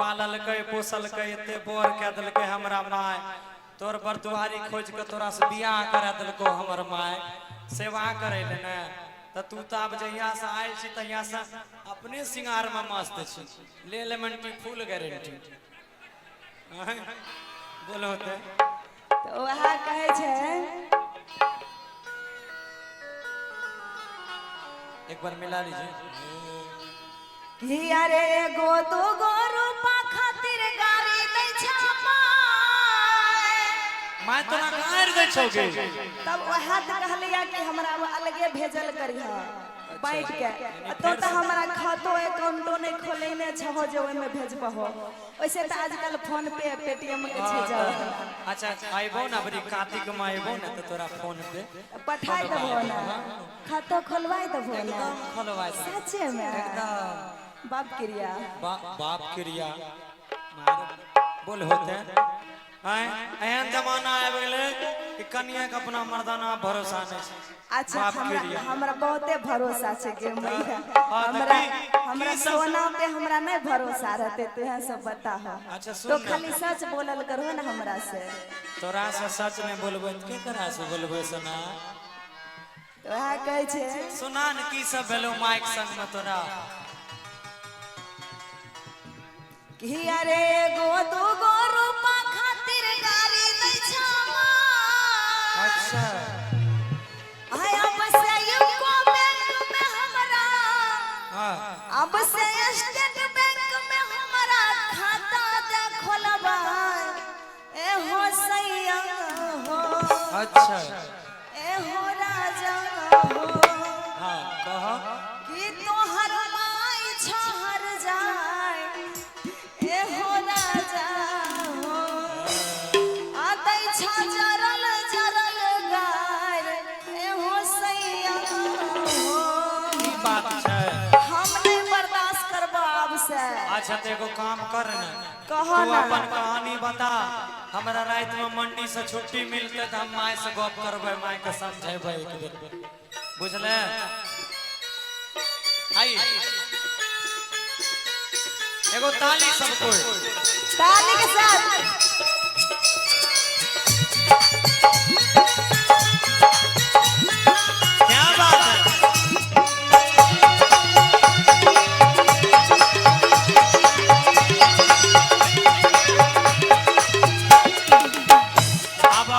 पाललकै पोसलकै एते बड़ कए देलकै हमरा माय। तोर बरदुआरी खोज के तोरा से बियाह करा देलको हमर माय, सेवा करे ले ने। त तू तऽ आब जहिया से आयल छी तहिया से अपने सिंगार में मस्त छी। ले लेमन टी फुल गारंटी। बोलो ते। तऽ वएह कहै छै। एक बार मिला लीजिए। कि अरे एगो दूगो रूपा खातिर गाड़ी दै छै माय। माय तोरा गारि दै छौ गे? तब वएह तऽ कहलियै कि हमरा अलगे भेजल करिह बाँटि के। आ तो तऽ हमरा खातो अकाउंटो नहि खोलेने छहो जे ओहिमे भेजबहो। वैसे तऽ आजकल फोन पे पेटीएम के छै जमाना। अच्छा अयबो ने अबरी कार्तिक में अयबो ने तऽ तोरा फोन पे पठाय देबहो ने, खातो खोलवाय देबहो ने? एकदम खोलवाय देबो। सचे में? एकदम। बाप क्रिया। बाप क्रिया बोल होते हैं। एहन जमाना आबि गेलै कि कनिया के अपना मर्दाना भरोसा नहीं छै। अच्छा। बाप हमरा क्रिया। हमरा बहुते भरोसा छै गे मैया। हाँ, तऽ हमरा हमरा की सब सोना पे हमरा नहीं भरोसा रहते, तुहे सब बताहो। अच्छा, सुन तो ने। खाली सच बोलल करहो ने हमरा से। तोरा से सच नहीं बोलबै तऽ केकरा से बोलबै सोना? तो वएह कहै छै। सुना ने की सब भेलौ माइक संग में तोरा? कि अरे एगो दूगो रूपा खातिर गाड़ी दै छै माय। अच्छा। आय अब से यूको बैंक में हमरा अब से स्टेट बैंक में हमरा खाता दे खोलबाय। ए हो सैया हो। अच्छा। ए हो राजा हो। हाँ कह। कि तोहर माय छहर जाय। ए हो राजा हो, आ दै छ जरल जरल गाय। ए हो सैया हो। की बात छै? हम नहीं बर्दाश्त करबो आब से। अच्छा तऽ एगो काम कर ने। कहो तू ना। अपन कहानी बता, हमरा राति में मंडी से छुट्टी मिलते तऽ हम माय से गप करबै, माय के समझेबै एक बेर, बुझले? आई एगो ताली सब कोई। ताली के साथ। क्या बात है! अब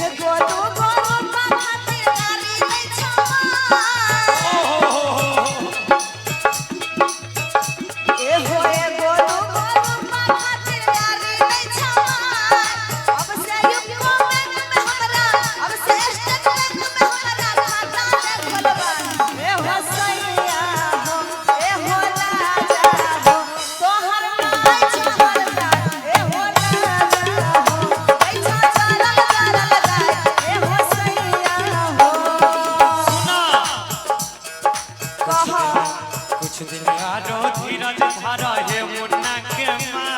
एगो दूगो रूपा खातिर गाड़ी दै छै माय। ओ हो हो हो हो। ए हो एगो दूगो रूपा खातिर गाड़ी दै छै माय। अब से यूको बैंक में हमरा, अब से स्टेट बैंक में हमरा खाता दे खोलबाय। ए हो सैया हो, ए हो राजा हो, तोहर माय छहर जाय। ए हो राजा हो, दै छ जरल जरल गाय। ए हो सैया हो। सुना। कह। कुछ दिन आरो धीरज धरा हे मुन्ना के माँ।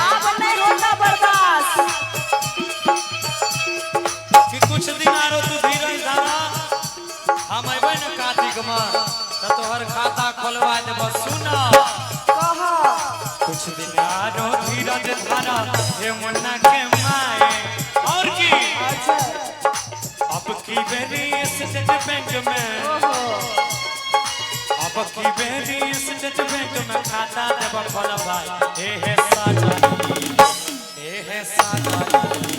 आब नहीं होता बर्दाश्त। कि कुछ दिन आरो तू धीरज धरा, हम अयबै ने कार्तिक में तऽ तोहर खाता खोलवा देबऽ। सुना। कह। कुछ दिन आरो धीरज धरा हे मुन्ना के माए। और की? अच्छा। अब की बेरी स्टेट बैंक में ओहो। अब की बेरी स्टेट बैंक में खाता देब खोलवाई। हे हे साजनी, हे हे साजनी,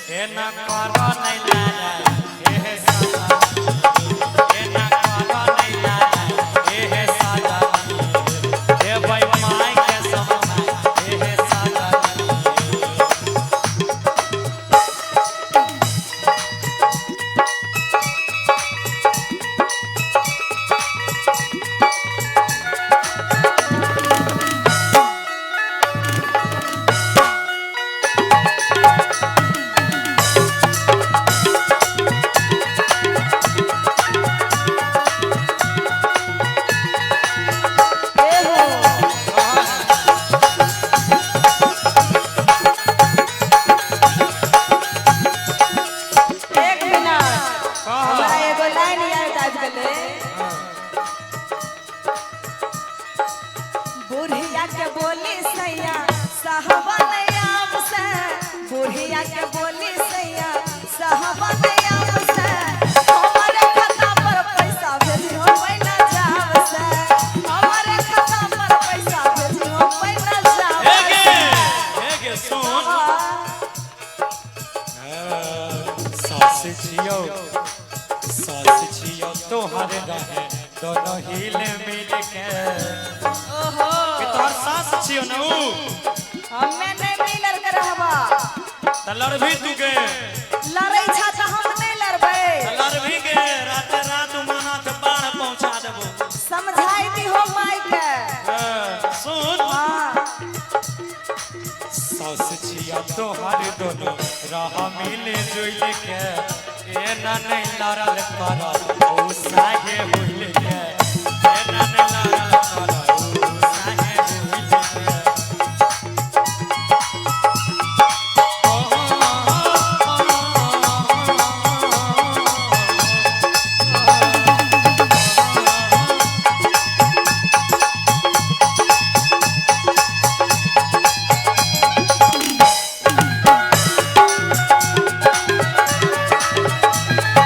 हे ना करो नहीं लाला। हे हे साजनी, हे ना करो नहीं लाला। हे हे साजनी, हे भाई माई के समझाई। हे हे साजनी। के बोली सैया साहबन आम से, बुढ़िया के बोली सैया साहबन आम से, हमारे खाता पर पैसा भेजियो पैना जाव से, हमारे खाता पर पैसा भेजियो पैना जाव हे गे से। हे गे सुन। सास छियो, सास छियो तोहर रहे दोनों हिल मिल के। ओहो। कि तोहर सास छियो न ऊ? हमे नहीं मिलर के रहबा। त लड़भी तू गे? लड़ै छा त हम नहीं लड़बै। त लड़भी गे, रात रात मना के बाढ़ पहुंचा देबो। समझाई दी हो माई के। हाँ, सुन। हाँ। सास छिया तोहर दोनों राह मिल जुल के, एना नहीं लड़ल कर ओ साहे हुल के, एना नहीं लड़ल कर ओ साहे हुल के।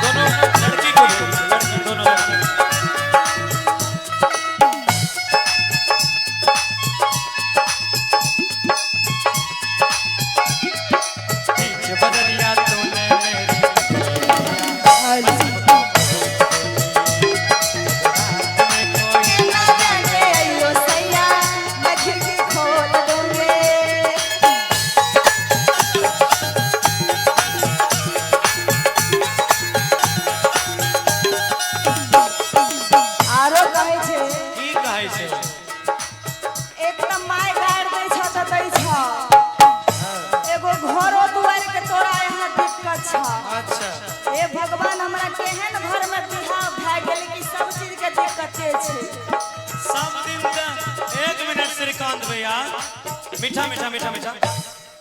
दोनों लड़की को दो, लड़की, दोनों लड़की। पीछे बदलिया तूने मेरी में कोई ना जाने अइयो सैया, मैं खिड़की खोल दूंगे। आरो कहै छै। की कहै छै? एक तऽ माय गारि दै छ तऽ दै छ, एगो घरो दुआरि के तोरा यहाँ दिक्कत छ। अच्छा। हे भगवान, हमरा केहन घर में बियाह भए गेल कि सब चीज के दिक्कते छै। सब दिन तऽ, एक मिनट श्रीकांत भैया, मीठा मीठा मीठा मीठा,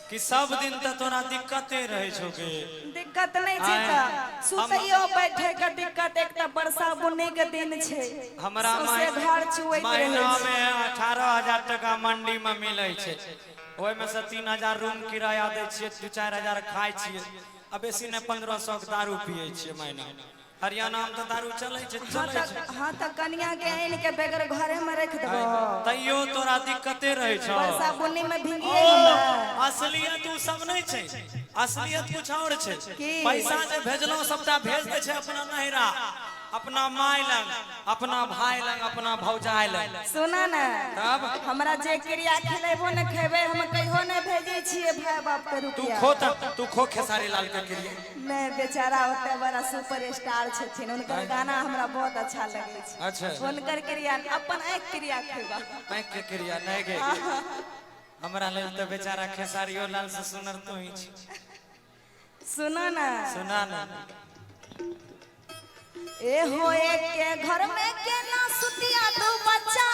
कि सब दिन तऽ तोरा दिक्कते रहै छौ गे? दिक्कत नहि छै आँय, तऽ सुतैयो बैठे के दिक्कत, एक तऽ वर्षा बुन्नी के दिन छै, हमरा सौंसे घर चुवैत रहै महीना छै। में 18,000 टका मंडी में मिलै छै, ओहिमे से 3,000 रूम किराया दै छियै, 2-4 हजार खाइ छियै, आ बेसी नहि 1,500 के दारू पियै छियै महीना। हरियाणा में तऽ दारू चलै छै। हाँ। चलै तऽ छै। हाँ, तऽ कनिया के आनि के बगैर घरे में रख देबो? तैयो तोरा दिक्कते रहै छौ। वर्षा बुन्नी में ओ भींगिए हमरा। असलियत उ सब नहि छै, असलियत कुछ और छै। की? पैसा जे भेजलहुँ सबटा भेज दै छै अपना नैहरा, अपना माय लग, अपना भाय लग, अपना भौजाइ लग। सुना ने। तब? हमरा जे क्रिया खिलेबो ने खेबै, हम कहियो नहि भेजै छियै भाय बाप के तू रुपया। खो त तू खो खेसारी लाल के क्रिया। नहि, बेचारा ओते बड़ा सुपर स्टार छथिन, हुनकर गाना हमरा बहुत अच्छा लगै छै। अच्छा। हुनकर क्रिया, अपन आँखि क्रिया खेबा। आँखि के क्रिया नहि गे, हमरा लेल तऽ बेचारा खेसारियो लाल से सुनर तू ही छी। सुनो ने। सुना ने। ए हो, एक के घर में केना सुतिया दू बच्चा